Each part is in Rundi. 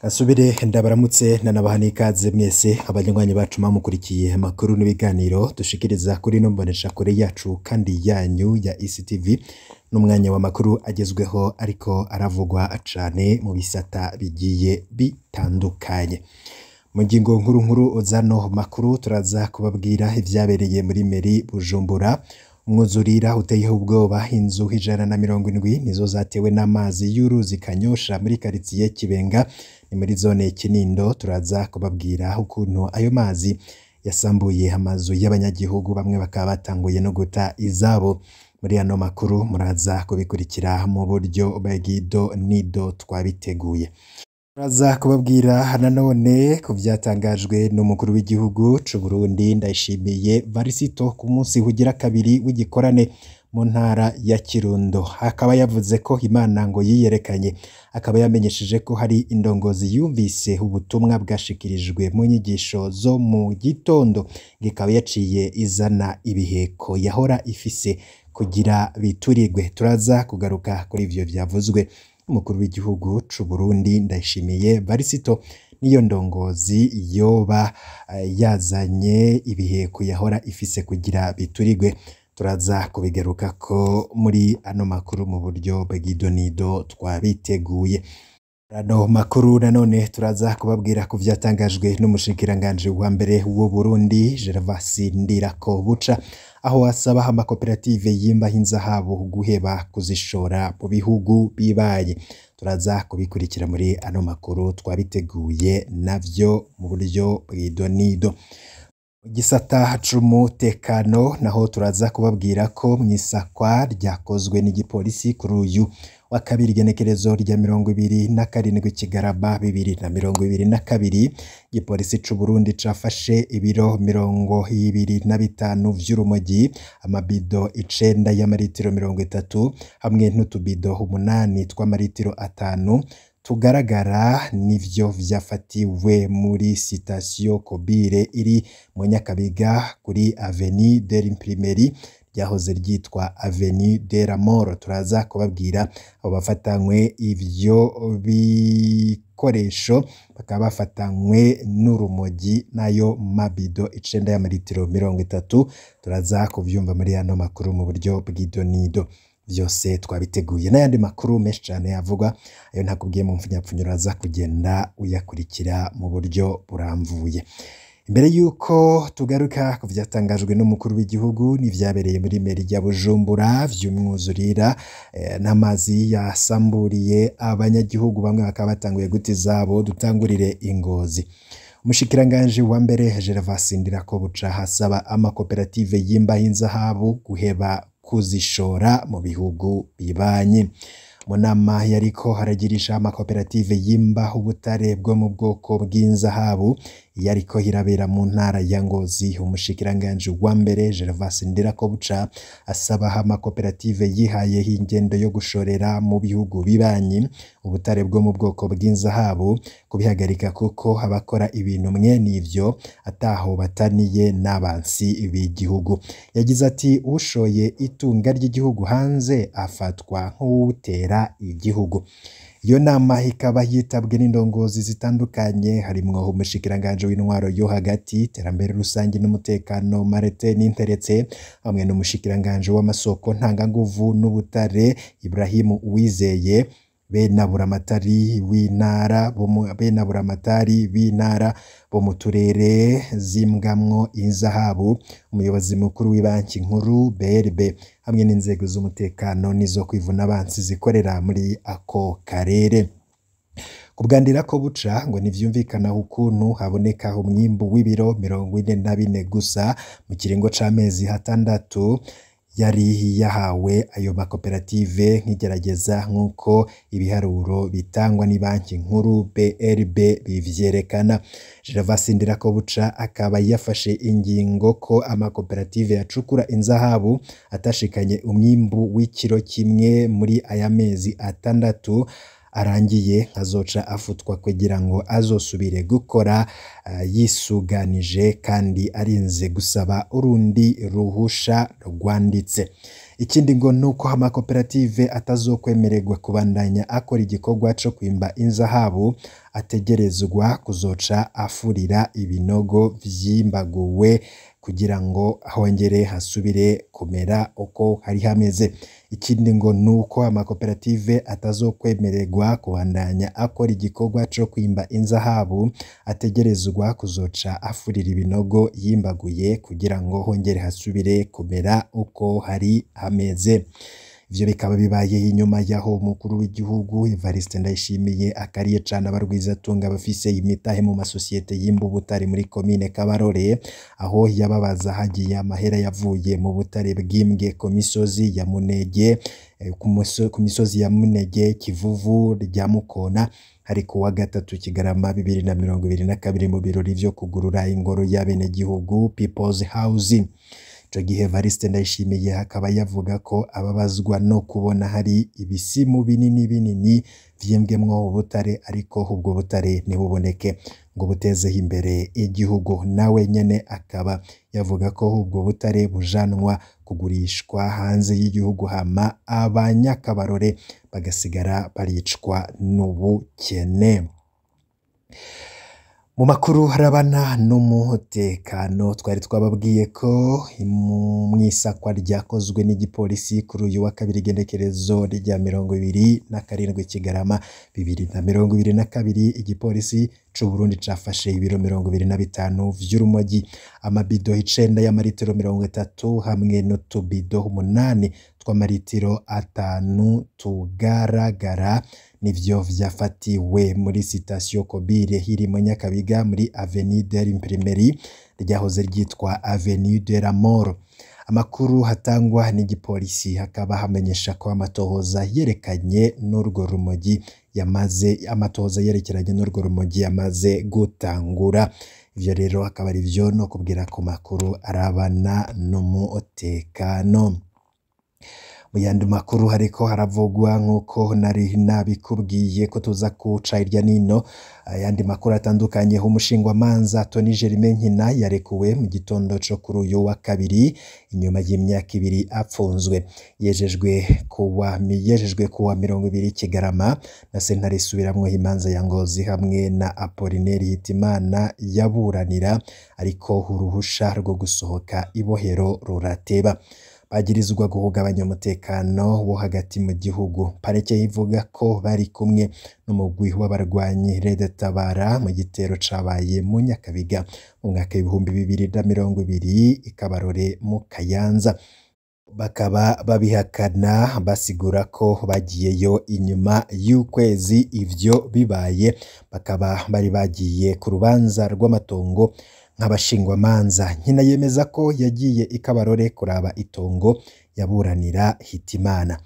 Nasubire ndabaramutse nanabaha n'ikaze mwese abanywanyi bacu mwamukurikiye amakuru n'ibiganiro dushikiriza kuri ino mboneshakure yacu kandi yanyu ya ECTV n'umwanya w'amakuru agezweho ariko aravugwa cane mu bisata bigiye bitandukanye. Mu ngingo nkuru nkuru zano makuru turaza kubabwira ivyabereye muri meri Bujumbura, umwuzurira uteyeho ubwoba inzu 170 nizo zatewe n'amazi y'uruzi Kanyosha muri karitsiye Kibenga ni muri zone Kinindo. Turaza kubabwira ukuntu ayo mazi yasambuye amazu y'abanyagihugu bamwe bakaba batanguye no guta izabo. Muri ano makuru muraza kubikurikira mu buryo bw'ido nido twabiteguye. Turaza kubabwira nanone ku vyatangajwe n'umukuru w'igihugu c'u Burundi Ndayishimiye Varisito ku munsi ugira kabiri w'igikorane mu ntara ya Kirundo. Akaba yavuze ko Imana ngo yiyerekanye, akaba yamenyesheje ko hari indongozi yumvise ubutumwa bwashikirijwe mu nyigisho zo mu gitondo, ikaba yaciye izana ibiheko yahora ifise kugira biturirwe. Turaza kugaruka kuri ivyo vyavuzwe umukuru w'igihugu c'u Burundi Ndayishimiye Varisito niyo ndongozi yoba yazanye ibiheko yahora ifise kugira biturigwe. Turaza kubigarukako muri ano makuru mu buryo bw'idonido twabiteguye. Ano makuru nanone turaza kubabwira ku vyatangajwe n'umushikiranganji wa mbere w'u Burundi Gervas Ndirakobuca, aho asaba amakoperative yimba inzahabu guheba kuzishora mu bihugu bibaye. Turaza kubikurikira muri ano makuru twabiteguye navyo mu buryo bw'idonido. Mu gisata c'umutekano naho turaza kubabwira ko mw'isakwa ryakozwe n'igipolisi kuri uyu wa kabiri igenekerezo rya 27 Kigarama 2022, igipolisi c'u Burundi cafashe ibiro 25 vy'urumogi, amabido 9 y'amaritiro 30 hamwe n'utubido 8 tw'amaritiro 5 tugaragara nivyo vyafatiwe muri sitasiyo Kobire iri mu Nyakabiga kuri Avenue de l'Imprimerie ryahoze ryitwa Avenue de la Mort. Turaza kubabwira abo bafatanywe ivyo bikoresho, bakaba bafatanywe n'urumogi n'ayo mabido 9 y'amaritiro 30. Turaza kuvyumva muri ano makuru mu buryo bw'idonido. Vyose twabiteguye n'ayandi makuru menshi cane avugwa, ayo ntakubwiye mu mfunyapfunyo uraza kugenda uyakurikira mu buryo buramvuye. Imbere yuko tugaruka ku vyatangajwe n'umukuru w'igihugu n'ivyabereye muri meri ya Bujumbura vy'umwuzurira n'amazi yasamburiye abanyagihugu bamwe bakaba batanguye guta izabo, dutangurire ingozi. Umushikiranganji wa mbere Gervas Ndirakobuca asaba amakoperative yimba inzahabu guheba kuzishora mu bihugu bibanyi. Mu nama yariko haragirisha amakoperative yimba ubutare bwo mu bwoko bw'inzahabu yariko irabera mu ntara ya Ngozi, umushikiranganji wa mbere Gervas Ndirakobuca asaba amakoperative yihaye ingendo yo gushorera mu bihugu bibanyi ubutare bwo mu bwoko bw'inzahabu kubihagarika, kuko abakora ibintu mwene ivyo ataho bataniye n'abansi b'igihugu. Yagize ati ushoye itunga ry'igihugu hanze afatwa nk'uwutera igihugu. Iyo nama ikaba yitabwe n'indongozi zitandukanye harimwo umushikiranganji w'intwaro yo hagati, iterambere rusange n'umutekano Martin Ninteretse, hamwe n'umushikiranganji w'amasoko ntanganguvu n'ubutare Ibrahim Uwizeye, benaburamatari w'intara benaburamatari b'intara bo mu turere zimbwamwo inzahabu, umuyobozi mukuru w'ibanki nkuru BRB, hamwe n'inzego z'umutekano n'izo kwivuna abansi zikorera muri ako karere. Ku bwa Ndirakobuca ngo ntivyumvikana ukuntu haboneka umwimbu w'ibiro 44 gusa mu kiringo c'amezi 6 yari yahawe ayo makoperative nk'igerageza, nk'uko ibiharuro bitangwa n'ibanki nkuru BRB bivyerekana. Gervas Ndirakobuca akaba yafashe ingingo ko amakoperative yacukura inzahabu atashikanye umwimbu w'ikiro kimwe muri aya mezi 6 arangiye azoca afutwa kugira ngo azosubire gukora yisuganije kandi arinze gusaba urundi ruhusha rwanditse. Ikindi ngo nuko amakoperative atazokwemererwa kubandanya akora igikorwa co kwimba inzahabu, ategerezwa kuzoca afurira ibinogo vyimbaguwe kugira ngo hongere hasubire kumera uko hari hameze. Ikindi ngo nuko amakoperative atazokwemererwa kubandanya akora igikorwa co kwimba inzahabu, ategerezwa kuzoca afurira ibinogo yimbaguye kugira ngo hongere hasubire kumera uko hari hameze. Ivyo bikaba bibaye inyuma y'aho umukuru w'igihugu Evariste Ndayishimiye akariye cane abarwizatunga bafise imitahe mu masosiyete yimba ubutare muri komine Kabarore, aho yababaza hagiye amahera yavuye mu butare bwimbwe ku misozi ya Munege, ku misozi ya Munege, Kivuvu, rya Mukona. Hari ku wa gatatu Kigarama 2022 mu birori vyo kugurura ingoro y'abenegihugu People's House. Ico gihe Evariste Ndayishimiye akaba yavuga ko ababazwa no kubona hari ibisimu binini binini vyimbwemwo ubutare, ariko ubwo butare ntibuboneke ngo butezeho imbere igihugu. Nawe nyene akaba yavuga ko ubwo butare bujanwa kugurishwa hanze y'igihugu, hama abanyakabarore bagasigara baricwa n'ubukene. Mu makuru harabana n'umutekano, twari twababwiye ko mw'isakwa ryakozwe n'igipolisi kuri uyu wa kabiri igenekerezo rya 27 Kigarama 2022, igipolisi c'u Burundi cafashe ibiro 25 vy'urumogi, amabido 9 y'amaritiro 30 hamwe n'utubido 8 tw'amaritiro 5 tugaragara, nivyo vyafatiwe muri sitasiyo Kobire iri mu Nyakabiga muri Avenue de l'Imprimerie ryahoze ryitwa Avenue de la Mort. Amakuru hatangwa n'igipolisi hakaba hamenyesha ko amatohoza yerekanye n'urwo rumogi yamaze amatohoza yerekeranye n'urwo rumogi yamaze gutangura. Ivyo rero akaba ari vyo no kubwira ku makuru arabana n'umutekano. Mu yandi makuru hariko haravugwa nk'uko nari nabikubwiye ko tuza kuca irya nino ayandi makuru atandukanye. Umushingwamanza Tony Germain Nkina yarekuwe mu gitondo co kuri uyu wa kabiri inyuma y'imyaka 2 apfunzwe. Yejejwe kuwa 20 Kigarama na sentare isubiramwo imanza ya Ngozi hamwe na Apollinaire Hitimana yaburanira, ariko uruhusha rwo gusohoka ibohero rurateba. Bagirizwa guhungabanya umutekano wo hagati mu gihugu. Parike ivuga ko bari kumwe n'umugwi w'abarwanyi Red Tabara mu gitero cabaye mu Nyakabiga mu mwaka 2020 i Kabarore mu Kayanza. Bakaba babihakana basigura ko bagiyeyo inyuma y'ukwezi ivyo bibaye, bakaba bari bagiye ku rubanza rw'amatongo nk'abashingwamanza. Nkina yemeza ko yagiye i Kabarore kuraba itongo yaburanira Hitimana.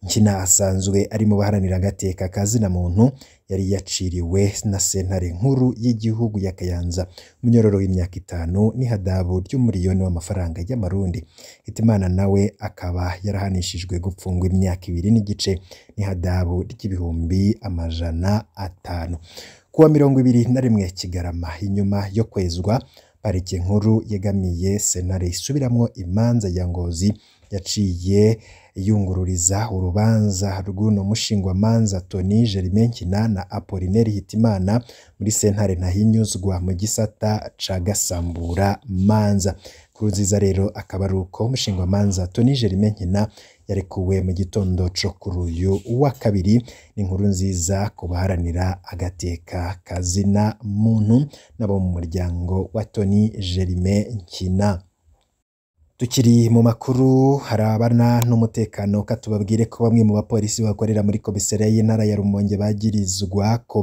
Nkina asanzwe ari mu baharanira agateka kazina muntu, yari yaciriwe na sentare nkuru y'igihugu ya Kayanza umunyororo w'imyaka 5 n'ihadabu ry'umuriyoni w'amafaranga y'amarundi. Hitimana nawe akaba yarahanishijwe gupfungwa imyaka 2 n'igice n'ihadabu ry'ibihumbi 500. Kuwa 21 Kigarama inyuma yo kwezwa, parike nkuru yegamiye sentare isubiramwo imanza ya Ngozi yaciye yungururiza urubanza rw'uno mushingwamanza Tony Germain Nkina na Apollinaire Hitimana muri sentare Ntahinyuzwa mu gisata ca Gasambura manza. Kuru nziza rero akaba ari uko umushingwamanza Tony Germain Nkina yarekuwe mu gitondo co kuri uyu wa kabiri. Ni inkuru nziza ku baharanira agateka kazina muntu nabo mu muryango wa Tony Germain Nkina. Tukiri mu makuru harabana n'umutekano, katubabwire ko bamwe mu bapolisi bakorera muri komisariya y'intara ya Rumonge bagirizwa ko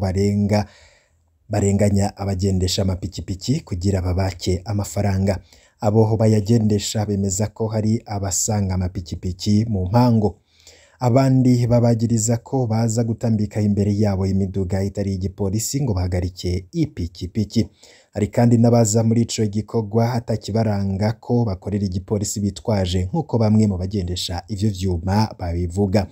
barenganya abagendesha amapikipiki kugira babake amafaranga. Abo bayagendesha bemeza ko hari abasanga amapikipiki mu mpango, abandi babagiriza ko baza gutambika imbere yabo imiduga itari igipolisi ngo bahagarike ipikipiki. Hari kandi n'abaza muri ico gikorwa atakibaranga ko bakorera igipolisi bitwaje, nk'uko bamwe mu bagendesha ivyo vyuma babivuga.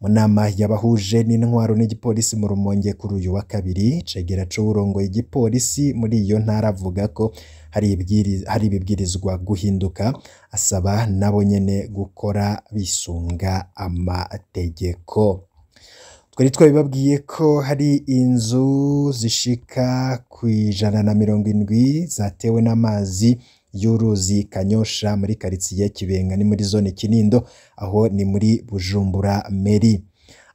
Mu nama yabahuje n'intwaro n'igipolisi mu Rumonge kuri uyu wa kabiri, Cegera c'uwurongoye igipolisi muri iyo ntara avuga ko hari ibibwirizwa guhinduka, asaba nabo nyene gukora bisunga amategeko. Twari twabibabwiye ko hari inzu zishika ku 170 zatewe n'amazi y'uruzi Kanyosha muri karitsiye Kibenga ni muri zone Kinindo, aho ni muri Bujumbura Meri.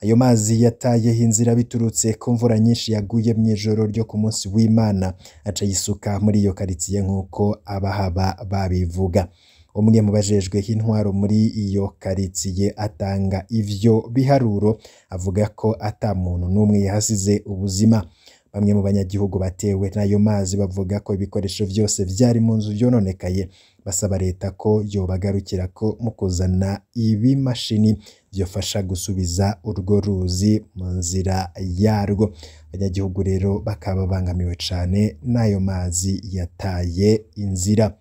Ayo mazi yatayeho inzira biturutse ku mvura nyinshi yaguye mw'ijoro ryo ku munsi w'Imana, aca yisuka muri iyo karitsiye nk'uko abahaba babivuga. Umwe mu bajejwe intwaro muri iyo karitsiye atanga ivyo biharuro, avuga ko ata muntu n'umwe yahasize ubuzima. Bamwe mu banyagihugu batewe n'ayo mazi bavuga ko ibikoresho vyose vyari mu nzu vyononekaye, basaba leta ko yobagarukirako mu kuzana ibimashini vyofasha gusubiza urwo ruzi mu nzira yarwo. Abanyagihugu rero bakaba babangamiwe cane n'ayo mazi yataye inzira.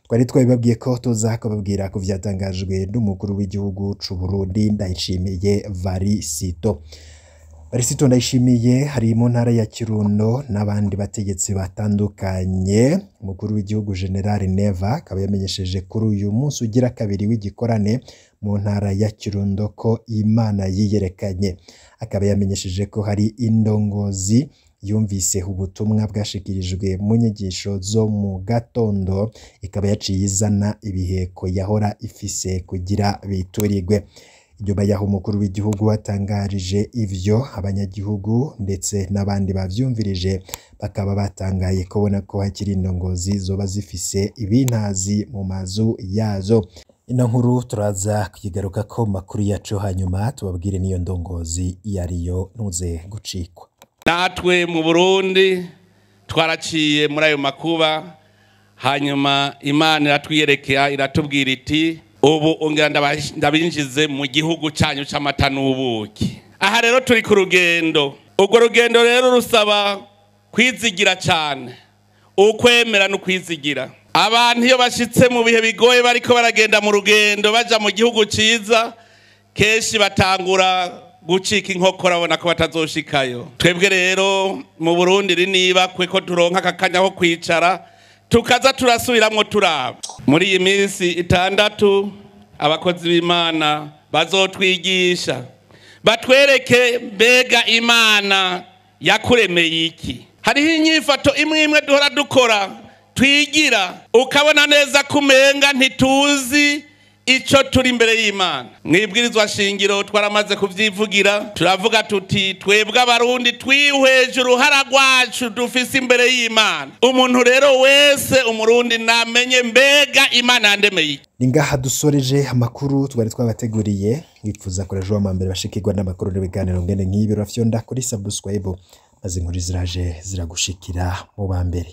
Twari twabibabwiye ko tuza kubabwira ko vyatangajwe n'umukuru w'igihugu c'u Burundi Ndayishimiye Varisito. Varisito Ndayishimiye hari mu ntara ya Kirundo n'abandi bategetsi batandukanye. Umukuru w'igihugu General Neva akaba yamenyesheje kuri uyu munsi ugira kabiri w'igikorane mu ntara ya Kirundo ko Imana yiyerekanye. Akaba yamenyesheje ko hari indongozi yumvise ubutumwa bwashikirijwe mu nyigisho zo mu gatondo, ikaba yaciye izana ibiheko yahora ifise kugira biturigwe. Inyuma yaho umukuru w'igihugu atangarije ivyo, abanyagihugu ndetse n'abandi bavyumvirije bakaba batangaye kubona ko hakiri indongozi zoba zifise ibintazi mu mazu yazo. Ino nkuru turaza kuyigarukako mu makuru yacu hanyuma tubabwire n'iyo ndongozi iyo ariyo, ntuze gucikwa. Natwe mu Burundi twaraciye muri ayo makuba, hanyuma Imana iratwiyerekera iratubwira iti ubu ongera ndabinjize mu gihugu cyanyu c'amata n'ubuki. Aha rero turi ku rugendo, urwo rugendo rero rusaba kwizigira cyane, ukwemera no kwizigira. Abantu iyo bashitse mu bihe bigoye bariko baragenda mu rugendo baja mu gihugu ciza, kenshi batangura gucika inkokora babona ko batazoshikayo. Twebwe rero mu Burundi niba kwe ko turonka akakanya ko kwicara tukaza turasubiramwo turaba. Muri iyi minsi 6 abakozi b'Imana bazotwigisha batwereke mbega Imana yakuremeye iki. Hariho inyifato imwe imwe duhora dukora twigira, ukabona neza kumenga ntituzi ico turi imbere y'Imana. Mwibwirizwa shingiro twaramaze kuvyivugira, turavuga tuti twebwe abarundi twihweje uruhara rwacu dufise imbere y'Imana. Umuntu rero wese umurundi namenye mbega Imana yandemeye iki. Ni ngaha dusoreje amakuru twari twabateguriye. Wifuza kurejo wa mbere bashikirwa n'amakuru n'ibiganiro ngene nk'ibi, urafyonda kuri subscribe maze inkuru ziraje ziragushikira mu ba mbere.